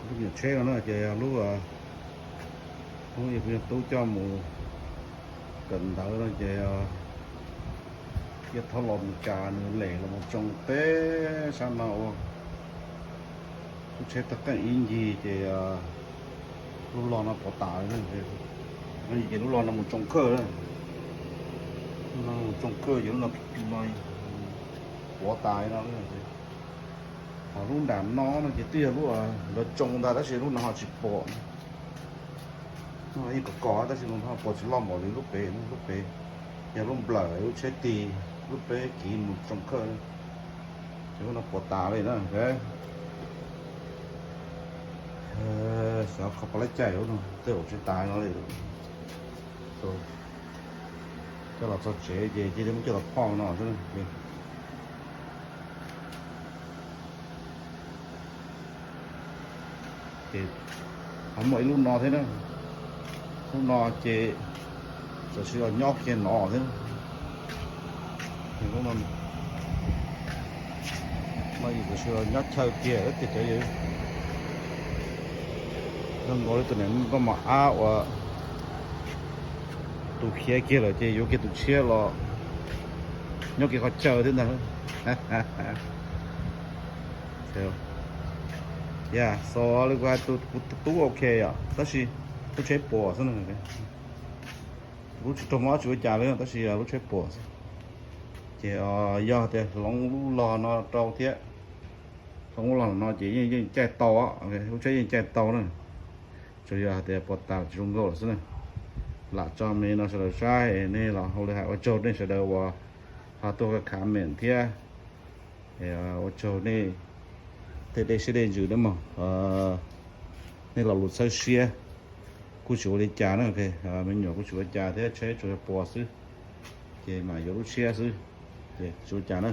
Lub nyuam tsheb no na ces yog lub, lub kuv yog tub coj mus kawm ntawv no ces yog Thiab Thaub los mus cas nws lem los mus tsoo teb sab no ua lub tsheb tag qeej ib ncig ces lub log no pov tas li na. Ces lub log no mus tsoo khawj na, lub no mus tsoo khawj ces lub no pov tas li no. Ho lub nram no no ces twb yog lub lawv tsoo ntag tab sis lub no ho tsis pom. Yeej kom kos tab sis lub no ho pos tsis loj npaum li lub pem, lub pem yog lub nplawm lub tsheb tig, lub peb kiv mus tsoo khawj. Ces lub no puas tas li na. Xyov kho puas laib cai lub no tej zaum tsis tas no li. Coj los txog tsev ces cia li muab coj los phoj no xwb. Ces ho muaj ib lub no thiab na, lub no ces txawm sis los nyob kiag no thiab. No yus txawm sis los nyob chaw kiag tiag cov yawg. Zoo nkaus li tus niam nkauj mos ab uas tus khiav kiag lawm ces yuav kiag tus tshiab los nyob kiag qhov chaw thiab ntag. Yog xav li kuv hais, kuv tub ok yom, tab sis lub tsheb puas xwb. Lub tsis raug mob tsis ua cas li tab sis lub tsheb puas xwb. Ces yog tias hloov lub log no rau thiab, hloov lub log no ces yeej yeej caij tau, lub tsheb yeej caij tau na. Tsuas yog hais tias puas tas tsis zoo nkauj lawm xwb na. Lam tso me no sawv daws saib, nej los hauj lwm hais ua tsaug nej sawv daws uas ho tuaj comment thiab. Ua tsaug nej tej dej siab dej ntsws na mog, nej lo lus txhawb siab. Kuj tsis ua li cas na, me nyuam kuj tsis ua cas thiab, tsheb tsuas yog puas xwb, ces mam yuav lub tshiab xwb, ces tsis ua cas na.